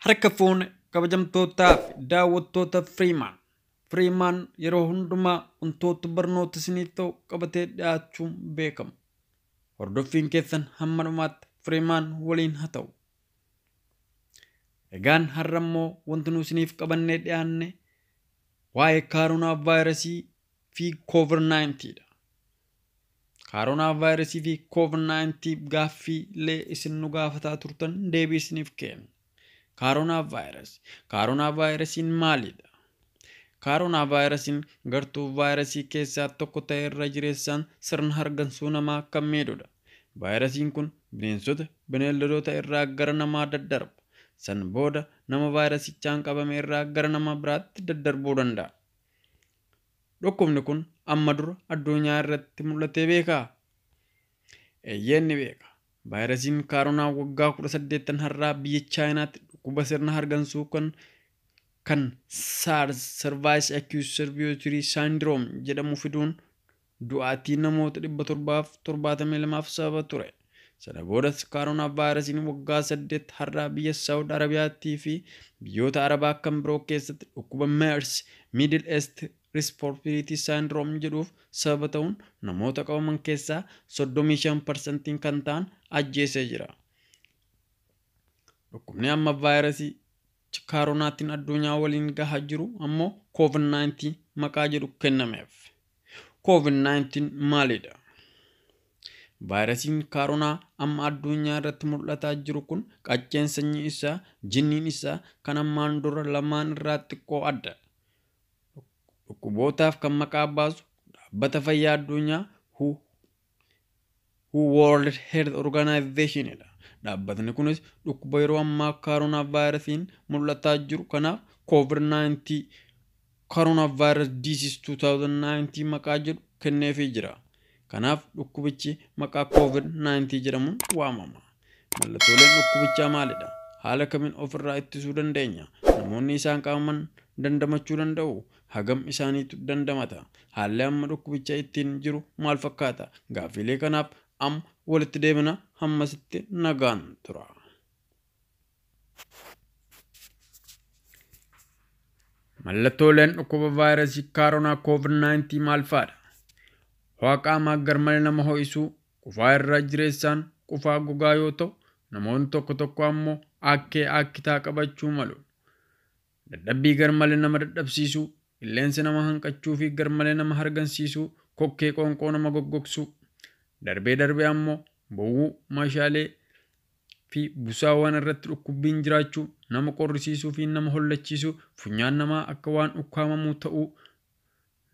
Harka fuune kabajamtootaa fi daawwattoota Firiimaan. Firiimaan yeroo hundumaa wantoota barnoota isiniif ta'u qabatee dhiyaachuun beekama. Hordoffiin keessan hamma dhumaatti Firiimaan waliin haa ta'u. Egaan har'a immoo wanti nu isiniif qabannee dhiyaanne waa'ee kaaroonaa vaayirasii fi COVID-19 dha. Kaaroonaa vaayirasii fi COVID-19 gaaffiilee isin nu gaafataa turtan deebii isiniif kenna. Kaaroonaa vaayirasii. Kaaroonaa vaayirasiin maalidha? Kaaroonaa vaayirasiin gartuu vaayirasii keessaa tokko ta'e irra jireessaan sirna hargansuu namaa kan miidhudha. Vaayirasiin kun bineensota bineeldota irraa gara namaa daddarba. San booda nama vaayirasichaan qabame irraa gara nama biraatti daddarbuu danda'a. Dhukkubni kun amma dura addunyaa irratti mul'atee beekaa? Eeyyee ni beeka. Vaayirasiin kaaroonaa waggaa 18 har'aa biyya Chaayinaatti dhukkuba sirna hargansuu kan SARS Service Acute Respiratory Syndrome jedhamu fiduun du'aatii namoota 772f sababa ture. Sana boodas kaaroonaa vaayirasiin waggaa 8 har'aa biyya Saawud Arabiyaattii fi biyyoota Arabaa kan biroo keessatti dhukkuba MERS Middle East Respiratory Syndrome jedhuuf sababa ta'uun namoota qabaman keessaa 35% kan ta'an ajjeesee jira. Dhukkubni amma vaayirasii kaaroonaatiin addunyaa waliin gahaa jiru ammoo COVID-19 maqaa jedhu kennameef. COVID-19 maalidha? Vaayirasiin kaaroonaa amma addunyaa irratti mul'ataa jiru kun qacceen sanyii isaa, jinniin isaa kan ammaan dura lamaan irraa xiqqoo adda. Dhukkubootaaf kan maqaa baasu dhaabbata fayyaa addunyaa WHO World Health Organization dha. Dhaabbatni kunis dhukkuba yeroo ammaa kaaroonaa vaayirasiin mul'ataa jiru kanaaf COVID-19 Corona Virus Disease 2019 maqaa jedhu kenneefii jira. Kanaaf dhukkubichi maqaa COVID-19 jedhamuun waamama. Mallattooleen dhukkubichaa maalidha? Haala kamiin ofirraa ittisuu dandeenya? Namoonni isaan qabaman dandamachuu danda'u? Hagam isaaniitu dandamata? Haalli amma dhukkubicha ittiin jiru maal fakkaata? Gaaffiilee kanaaf amma walitti deebina, hammasitti nagaan tura. Mallattooleen dhukkuba vaayirasii kaaroonaa COVID-19 maal fa'aadha? Ho'a qaamaa garmalee nama ho'isuu, qufaa irra jireessaan qufaa gogaa yoo ta'u, namoonni tokko tokko ammoo akkee akkitaa qabachuu malu. Dadhabbii garmalee nama dadhabsiisuu, qilleensi nama hanqachuu fi garmalee nama hargansiisuu, kokkee qoonqoo nama goggogsuu, darbee darbee ammoo bowwuu meeshaalee fi busaawwan irratti dhukkubbiin jiraachuu, nama qorrisiisuu fi nama hollachiisuu, funyaan namaa akka waan ukkaamamuu ta'uu,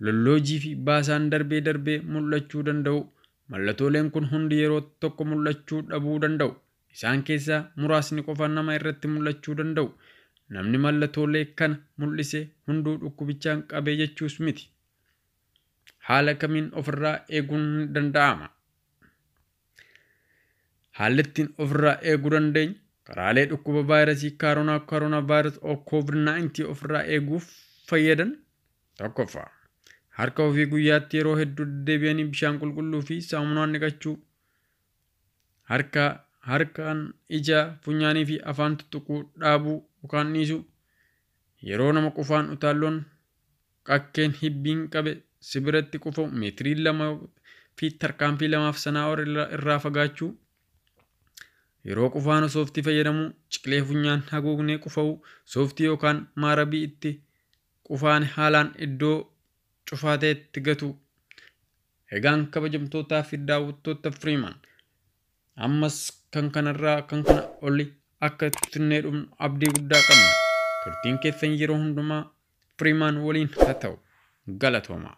lolloojii fi baasaan darbee darbee mul'achuu danda'u. Mallattooleen kun hundi yeroo tokko mul'achuu dhabuu danda'u. Isaan keessaa muraasni qofa nama irratti mul'achuu danda'u. Namni mallattoolee kana mul'ise hunduu dhukkubichaan qabee jechuus miti. Haala kamiin ofirraa eeguun danda'ama? Haalli ittiin ofirraa eeguu dandeenyu karaalee dhukkuba vaayirasii kaaroonaa kaaroonaa vaayirasii or COVID-19 ofirraa eeguuf fayyadan tokkoffaa. Harka ofii guyyaatti yeroo hedduu deddeebi'anii bishaan qulqulluu fi saamunaan dhiqachuu. Harkaan ija, funyaanii fi afaan tuttuquu dhaabuu yookaan dhiisuu. Yeroo nama qufaan utaalloon qakkeen hibbiin qabe si biratti qufamu meetirii 2 fi tarkaanfii 2 fi sanaa ol irraa fagaachuu. Yeroo qufaan sooftii fayyadamuu, ciqilee funyaan haguugnee qufa'uu, sooftii yookaan maarabii itti qufaan haalaan iddoo cufaa ta'etti gatu. Egaan kabajamtootaa fi daawwattoota Firiimaan, ammas kan kanarraa kan kana oli akka itti dhumnu abdii guddaa qabna. Turtiin keessan yeroo hundumaa Firiimaan waliin haa ta'u. Galatoomaa.